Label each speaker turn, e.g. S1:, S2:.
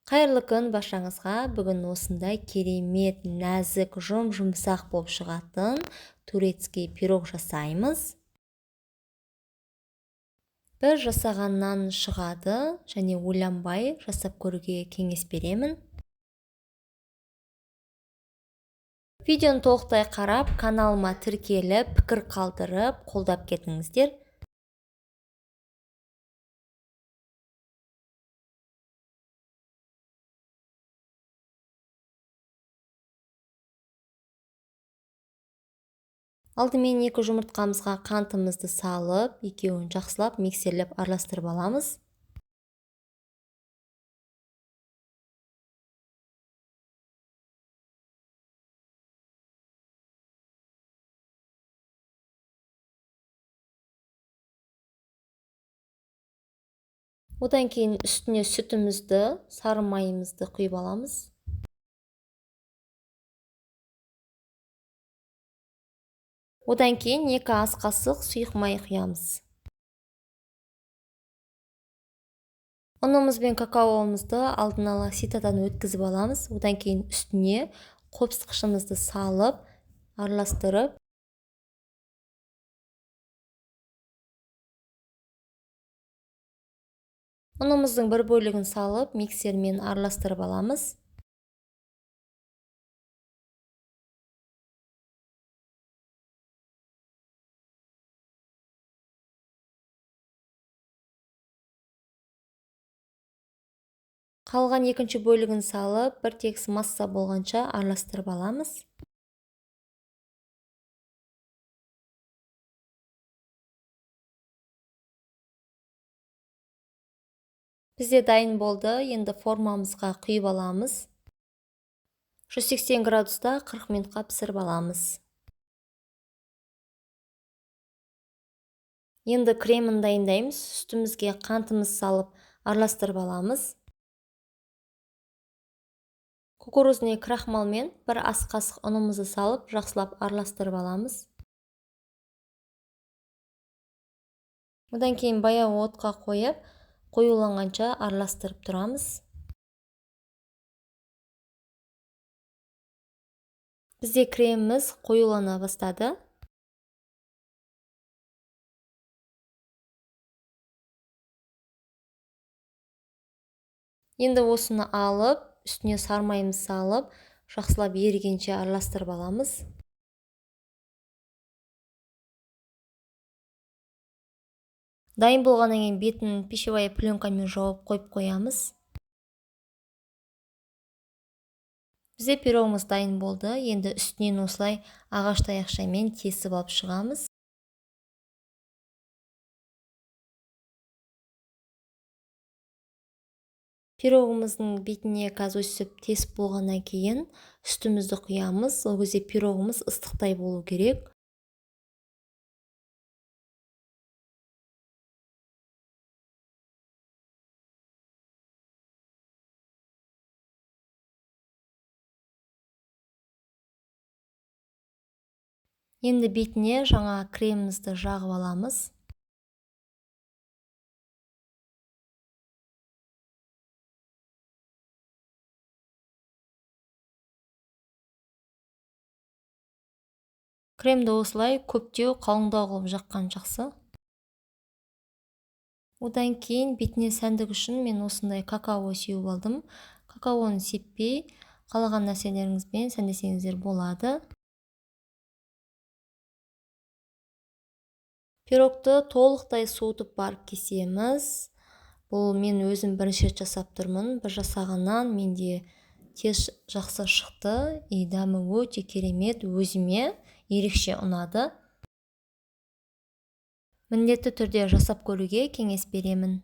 S1: Қайырлы күн баршаңызға. Бүгін осындай керемет, нәзік, жұм-жұмсақ болып шығатын турецкий пирог жасаймыз. Бір жасағаннан шығады және ойланбай жасап көруге кеңес беремін. Видеоны толықтай қарап, каналыма тіркеліп, пікір қалдырып, қолдап кетіңіздер. Алдымен 2 жұмыртқамызға қантымызды салып, екеуін жақсылап миксерлеп араластырып аламыз. Одан кейін үстіне сүтімізді, сары майымызды құйып аламыз. Одан кейін 2 ас қасық сұйық май құямыз. Ұнымыз бен какаоымызды алдын ала ситадан өткізіп аламыз. Одан кейін үстіне қопсытқышымызды салып, араластырып, ұнымыздың бір бөлігін салып, миксермен араластырып аламыз. Қалған екінші бөлігін салып, бір тегіс масса болғанша араластырып аламыз. Бізде дайын болды. Енді формамызға құйып аламыз. 180 градуста 40 минутқа пісіріп аламыз. Енді кремін дайындаймыз. Үстімізге қантымыз салып араластырып аламыз. Кукурузный крахмалмен бір ас қасық ұнымызды салып, жақсылап араластырып аламыз. Одан кейін баяу отқа қойып, қоюланғанша араластырып тұрамыз. Бізде креміміз қоюлана бастады. Енді осыны алып, үстіне сармайымыз салып, жақсылап ерігенше араластырып аламыз. Дайын болғаннан кейін бетін пищевая пленкамен жауып қойып қоямыз. Бізде пирогымыз дайын болды. Енді үстінен осылай ағаш таяқшамен тесіп алып шығамыз. Пирогымыздың бетіне қазір өсіп тесіп болғаннан кейін үстімізді құямыз. Ол кезде пирогымыз ыстықтай болу керек. Енді бетіне жаңа кремімізді жағып аламыз. Кремді осылай көптеу, қалыңдау қылып жаққан жақсы. Одан кейін бетіне сәндік үшін мен осындай какао сеуіп алдым. Какаоны сеппей, қалаған нәрселеріңізбен сәндесеңіздер болады. Пирогты толықтай суытып барып кесеміз. Бұл мен өзім бірінші рет жасап тұрмын. Бір жасағаннан менде тез жақсы шықты. И дәмі өте керемет, өзіме ерекше ұнады. Міндетті түрде жасап көруге кеңес беремін.